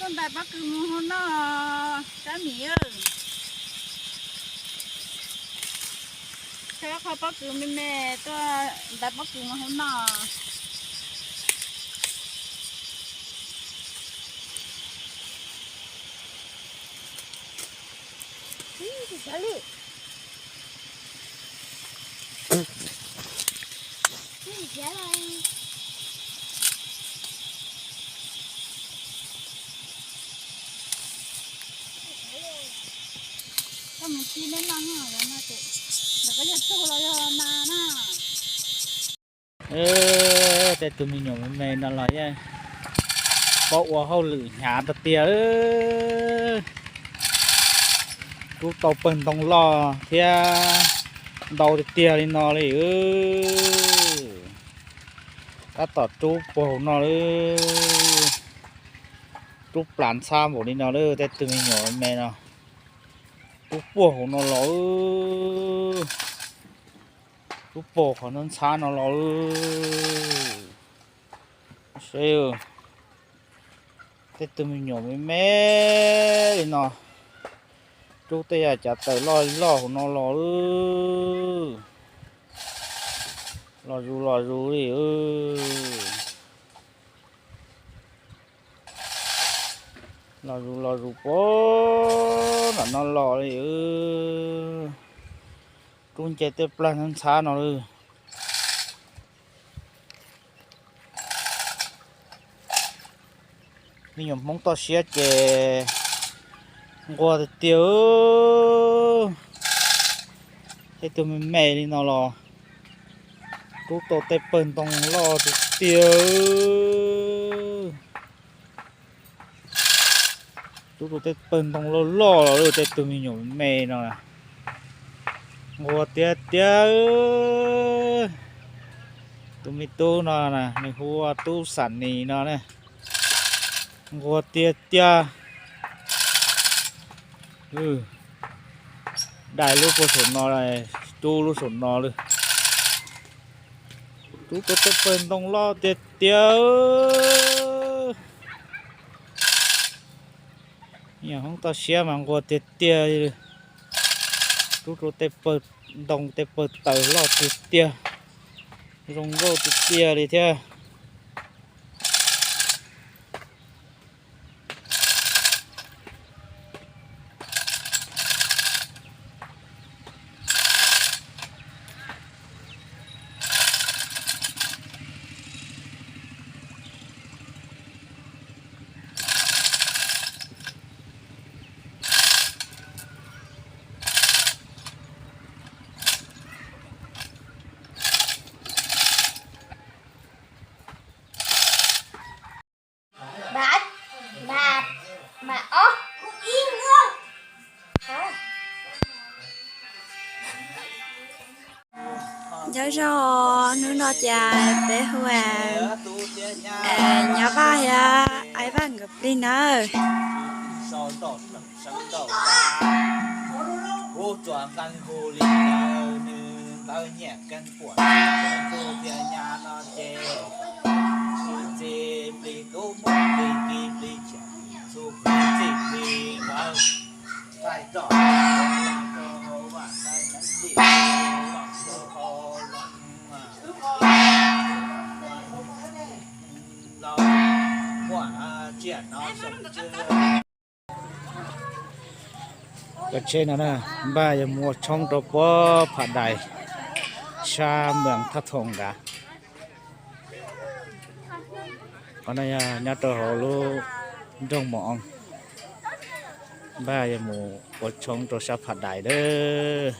Ntais pob kws mus hauv no, sab mis. Coj qho pob kws me me tuaj ntais pob kws mus hauv no. Tej tug me nyuam me me no los yeej paub ua hauj lwm hnyav tiag tiag. Rub tau pawg ntoo loj thiab ntau tiag tiag li no li. Tab tom rub puag hauv no lawm. Rub plas ntxhab npaum li no lawm, tej tug me nyuam me no. Rub puag hauv no los, rub puag qhov ntxhab no los. Seb, tej tug me nyuam me me li no, rub tej yam cav taws loj loj hauv no los. Los zus los zus li. Los zus los zus puag nram no los li. Rub nce tej plag ntxhab no lawm. Me nyuam Hmoob toj siab ces nquag tiag tiag. Tej tug me me li no los rub tau tej pawg ntoo loj tiag tiag. Rub tau tej pawg ntoo loj loj los tej tug me nyuam me me no. Nquag tiag tiag. Tus me tub no nws hu ua Tub Xam Nis no na. Nquag tiag tiag. Dai lub puag saum no, rub lub saum no lawm. Rub tau tej pawg ntoo loj tiag tiag. Me nyuam Hmoob toj siab mas nquag tiag tiag. Rub tau tej pawg ntoo tej pawg taws loj tiag tiag. Zoo nkauj tiag tiag li thiab. Nyob zoo, hnub no ces peb hu nyob Vaj thiab Aib Vaj nkawd plig nawb. Koj tsheb no na, npaj yuav mus ua tshoob rau puag Pham Dais sab Moos Thaj Thoom nrad. Qhov no yog nyob rau hauv lub nroog Moos Oo, npaj yuav mus ua tshoob rau sab Pham Dais lawm.